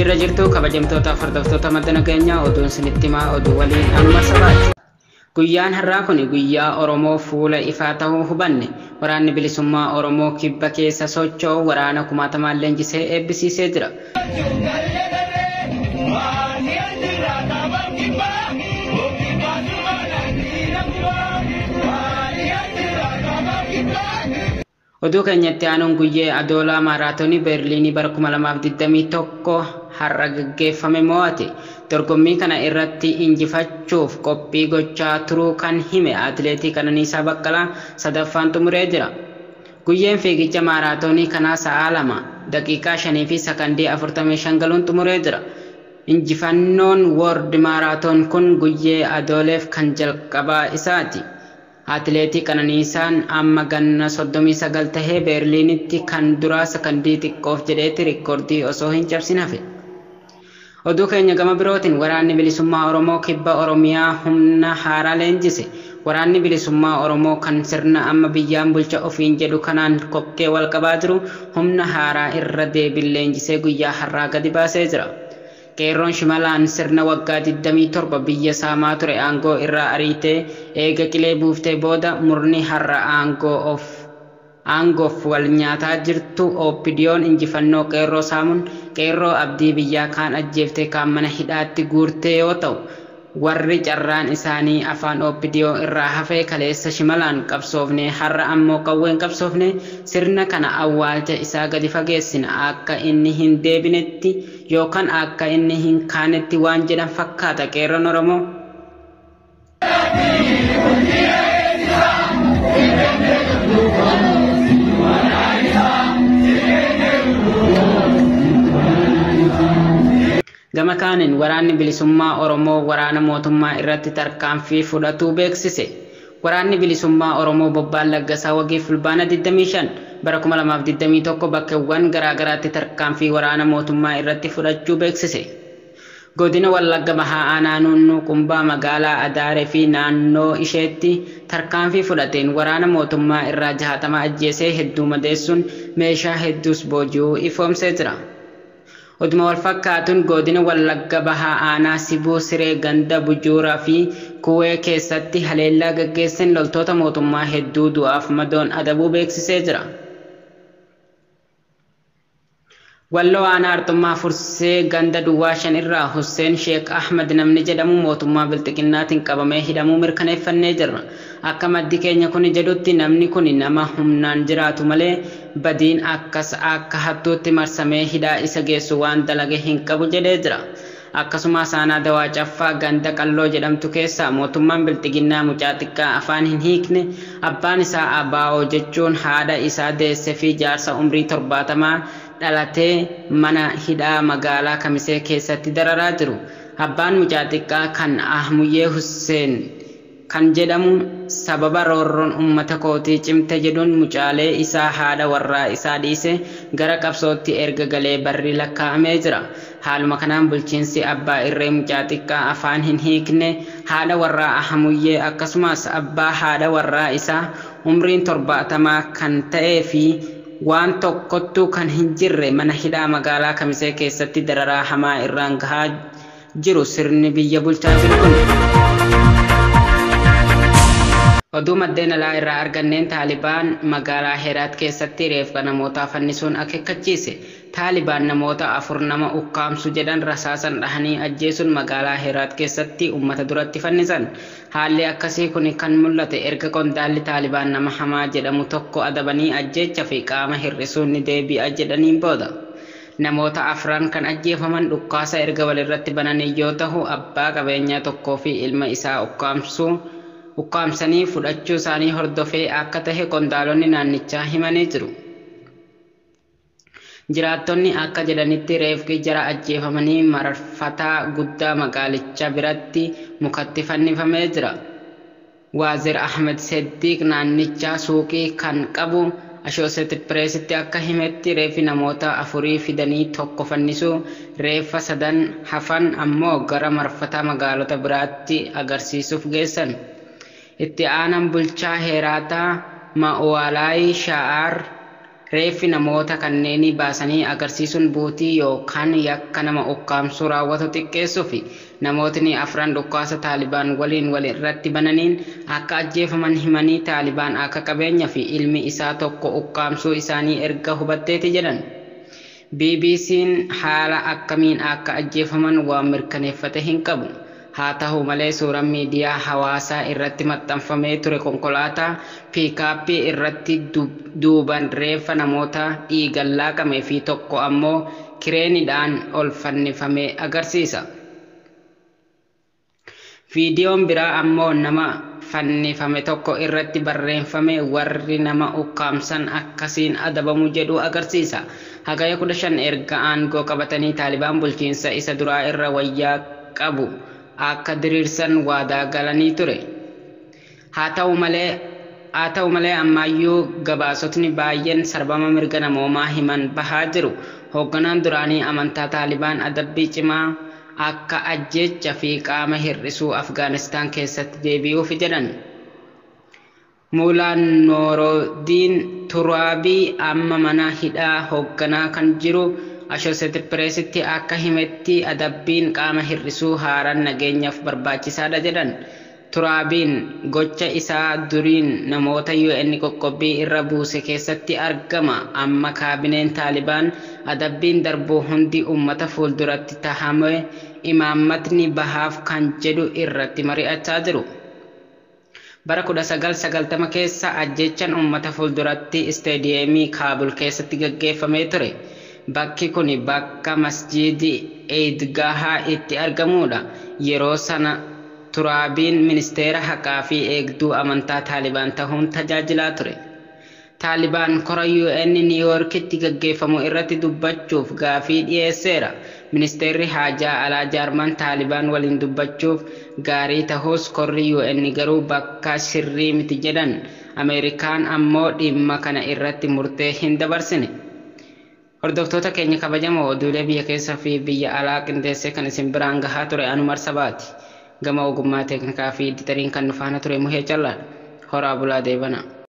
Jirra jirtu kabajamtoota hordoftoota madda nageenyaa oduun isinitti himaa oduu waliin amma sabaati. Guyyaan har'aa kun guyyaa Oromoo fuula ifaa ta'uu hubanne. Waraanni bilisummaa Oromoo kibba keessa socho'u waraana kumaatamaan leenjisee eebbisiisee jira. Oduu keenyatti aanuun guyyee Adoolaa maaraatoonii Beerliinii bara 2021 har'a gaggeeffame mo'ate. Dorgommii kana irratti injifachuuf qophii gochaa turuu kan hime atileetii Qananiisaa Baqqalaa sadaffaan xumuree jira. Guyyeen fiigicha maaraatoonii kanaa sa'a 2 daqiiqaa 5 fi sakandii 45 galuun xumuree jira. Injifannoon Woord maaraatoon kun Guyyee Adooleef kan jalqabaa isaati. Atileetii Qananiisaan amma ganna 39 tahee Beerliinitti kan duraa sakandii xiqqoof jedheeti rikoordii osoo hin cabsin hafe. Oduu keenya gama birootiin waraanni bilisummaa Oromoo kibba Oromiyaa humna haaraa leenjise. Waraanni bilisummaa Oromoo kan sirna amma biyyaan bulcha ofiin jedhu kanaan kokkee wal qabaa jiru humna haaraa irra deebiin leenjisee guyyaa har'aa gadi baasee jira. Qeerroon shimalaan sirna waggaa 27 biyya saamaa ture aangoo irraa ariitee eega qilee buuftee booda murni har'a aangoof wal nyaataa jirtu OPDO'n injifannoo qeerroo saamuun qeerroo abdii biyyaa kaan ajjeeftee kaan mana hidhaatti guurtee yoo ta'u warri carraan isaanii afaan OPDO irraa hafee kaleessa shimalaan qabsoofne har'a ammoo qawween qabsoofne sirna kana awwaalcha isaa gadi fageessina akka inni hin deebinetti yookaan akka inni hin kaanetti waan jedhan fakkaata qeerroon Oromoo. Gama kaaniin waraanni bilisummaa Oromoo waraana mootummaa irratti tarkaanfii fudhatuu beeksise. Waraanni bilisummaa Oromoo Bobbaan Laggasaa Wagii Fulbaana 25 bara 2021 bakkeewwan garaagaraatti tarkaanfii waraana mootummaa irratti fudhachuu beeksise. Godina Wallagga Bahaa Aanaa Nunnuu Qumbaa magaalaa Adaaree fi naannoo isheetti tarkaanfii fudhateen waraana mootummaa irraa 60 ajjeesee hedduu madeessuun meeshaa hedduus booji'uu ifoomsee jira. Oduma wal fakkaatuun godina Wallagga Bahaa Aanaa Sibuu Siree Ganda Bujuuraa fi Kuwee keessatti haleellaa gaggeessan loltoota mootummaa hedduu du'aaf madoon adabuu beeksisee jira. Walloo Aanaa Arxummaa Fursee Ganda Duwwaa 5 irraa Husseen Sheek Ahmad namni jedhamu mootummaa Bilxiginnaatiin qabamee hidhamuu mirkaneeffannee jirra. Akka maddi keenya kun jedhutti namni kun nama humnaan jiraatu malee badiin akkas akka hattuutti marsamee hidhaa isa geessu waan dalage hin qabu jedhee jira. Akkasumas aanaa Dawaa Caffaa Ganda Qalloo jedhamtu keessaa mootummaan Bilxiginnaa mucaa xiqqaa afaan hin hiikne abbaan isaa Abaa'oo jechuun haadha isaa deesse fi jaarsa umrii 70 dhalatee mana hidhaa magaalaa Kamisee keessatti dararaa jiru. Abbaan mucaa xiqqaa kan Ahmuyyee Husseen kan jedhamu sababa roorroon uummata kootii cimte jedhuun mucaalee isaa haadha warraa isaa dhiise gara qabsootti erga galee barri lakkaa'amee jira. Haaluma kanaan bulchiinsi abbaa irree mucaa xiqqaa afaan hin hiikne haadha warraa Ahmuyyee akkasumas abbaa haadha warraa isaa umriin 70 kan ta'ee fi waan tokkottuu kan hin jirre mana hidhaa magaalaa Kamisee keessatti dararaa hamaa irraan gahaa jiru sirni biyya bulchaa jiru kun. Oduu maddeen alaa irraa arganneen Taalibaan magaalaa Heeraat keessatti reeffa namootaa fannisuun akeekkachiise. Taalibaan namoota 4 nama ukkaamsu jedhan rasaasan dhahanii ajjeesuun magaalaa Heeraat keessatti uummata duratti fannisan. Haalli akkasii kun kan mul'ate erga qondaalli Taalibaan nama hamaa jedhamu tokko adabanii ajjeecha fi qaama hir'isuun ni deebi'a jedhaniin booda. Namoota 4 kan ajjeefaman dhukkaasa erga walirratti bananii yoo ta'u abbaa qabeenyaa tokkoo fi ilma isaa ukkaamsanii fudhachuu isaanii hordofee akka tahe qondaalonni naannichaa himanii jiru. Jiraattonni akka jedhanitti reeffi jara ajjeefamanii marfataa guddaa magaalicha biratti mukatti fannifamee jira. Waazir Ahmed Seddiq naannichaa suuqii kan qabu Associated Pressitti akka himetti reeffi namoota 4 fidanii tokko fannisuu reeffa 3 hafan ammoo gara marfata magaalota biraatti agarsiisuuf geessan. Itti aanaan bulchaa Heeraataa Ma'uwaalaayi Sha'aar Reeffi namoota kanneenii baasanii agarsiisuun buutii yookaan yakka nama ukkaamsuu raawwatu xiqqeessuu fi namootni afran dhukaasa Taalibaan waliin wal irratti bananiin akka ajjeefaman himanii Taalibaan akka qabeenya fi ilmi isaa tokko ukkaamsuu isaanii erga hubatteeti jedhan. BBC'n haala akkamiin akka ajjeefaman waan mirkaneeffate hin qabu. Haa ta'u malee, suuraan miidiyaa hawaasaa irratti maxxanfamee ture konkolaataa piikaappii irratti duuban reeffa namoota dhiigaan laaqamee fi tokko ammoo kireeniidhaan ol fannifame agarsiisa. Viidiyoon biraa ammoo nama fannifame tokko irratti barreeffame "Warri nama ukkaamsan akkasiin adabamu" jedhu agarsiisa. Hagaya 15 erga aangoo qabatanii Taalibaan bulchiinsa isa duraa irra wayyaa qabu akka diriirsan waadaa galanii ture. Haa ta'u malee, ammayyuu gabaasotni baay'een sarbama mirga namoomaa himan bahaa jiru. Hoogganaan duraanii amantaa Taalibaan adabbii cimaa akka ajjeechaa fi qaama hir'isuu Afgaanistaan keessatti deebi'uuf jedhan. Muulaan Noorodiin Turaabii amma mana hidhaa hoogganaa kan jiru Associated Pressitti akka himetti adabbiin qaama hir'isuu haaraan nageenyaaf barbaachisaadha jedhan. Turaabiin gocha isaa duriin namoota UN qoqqobbii irra buuse keessatti argama. Amma kaabineen Taalibaan adabbiin darbuu hundi uummata fuulduratti tahamee imaammatni bahaaf kan jedhu irratti mari'achaa jiru. Bara 1990 keessa ajjeechaan uummata fuulduratti isteediyeemii Kaabul keessatti gaggeeffamee ture. Bakki kun bakka masjiidni Eidgahaa itti argamudha. Yeroo sana Turaabiin ministeera haqaa fi eegduu amantaa Taalibaan ta'uun tajaajilaa ture. Taalibaan kora UN Niiwuyoorkitti gaggeeffamu irratti dubbachuuf gaafii dhiyeesseera. Ministeerri haajaa alaa Jaarman Taalibaan waliin dubbachuuf gaarii ta'us korri UN garuu bakka sirrii miti jedhan. Ameerikaan ammoo dhimma kana irratti murtee hin dabarsine. Hordoftoota keenya kabajamoo, oduulee biyya keessaa fi biyya alaa qindeessee kan isin biraan gahaa ture Anumar Sabaati. Gama ogummaa teeknikaa fi editariin kan nu faana ture Muhee Callaadha. Horaa bulaa deebana.